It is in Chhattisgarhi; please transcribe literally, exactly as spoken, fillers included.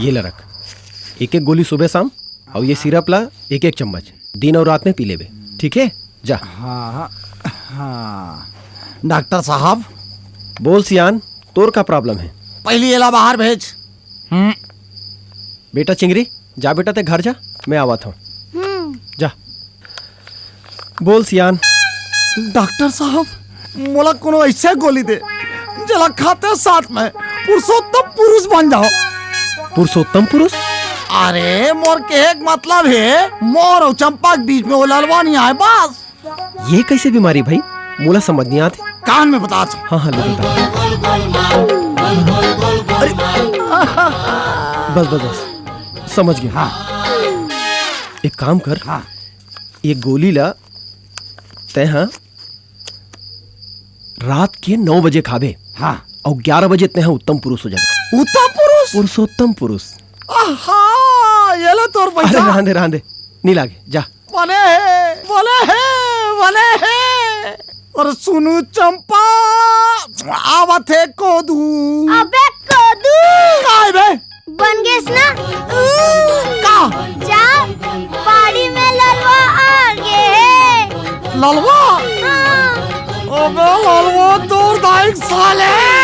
ये ला रख, एक एक गोली सुबह शाम, अउ ये सिरप ला एक एक चम्मच दिन अउ रात में पी लेबे, ठीक है? जा। हाँ, हाँ। डॉक्टर साहब। बोल सियान, तोर का प्रॉब्लम है? पहली एला बाहर भेज। हम्म। बेटा चिंगरी, जा बेटा, ते घर जा, मैं आवत हूँ। हम्म। जा। बोल सियान। डॉक्टर साहब, मोला कोनो ऐसे गोली दे, जेला खाते साथ में पुरुषोत्तम पुरुष बन जाओ। पुरुषोत्तम पुरुष? अरे, मोर कहे के मतलब है, मोर अउ चंपा के बीच में वो ललवा नहीं आए, बस। ये कैसे बीमारी भाई? मोला समझ नहीं आते। कान में बता। हाँ, हाँ, ले बता। अरे, बस, बस, बस, समझ गया। हाँ। एक काम कर, हाँ। ये गोली ला तैं हा रात के नौ बजे खाबे। हाँ। अउ ग्यारह बजे तैं हा उत्तम पुरुष हो जाबे। उत्तम पुरुष? पुरुषोत्तम पुरुष। आहा, ये ले तोर पैसा। अरे, रहन दे, रहन दे, नहीं लागे, जा। बने हे, बने हे, बने हे। अरे सुनू चंपा, आवत हे कोदू। अबे कोदू। काय बे? बन गेस ना? ऊ। का? जा, बाड़ी में ललवा आ गे। ललवा? हाँ। अबे ललवा तोर दाई के साले।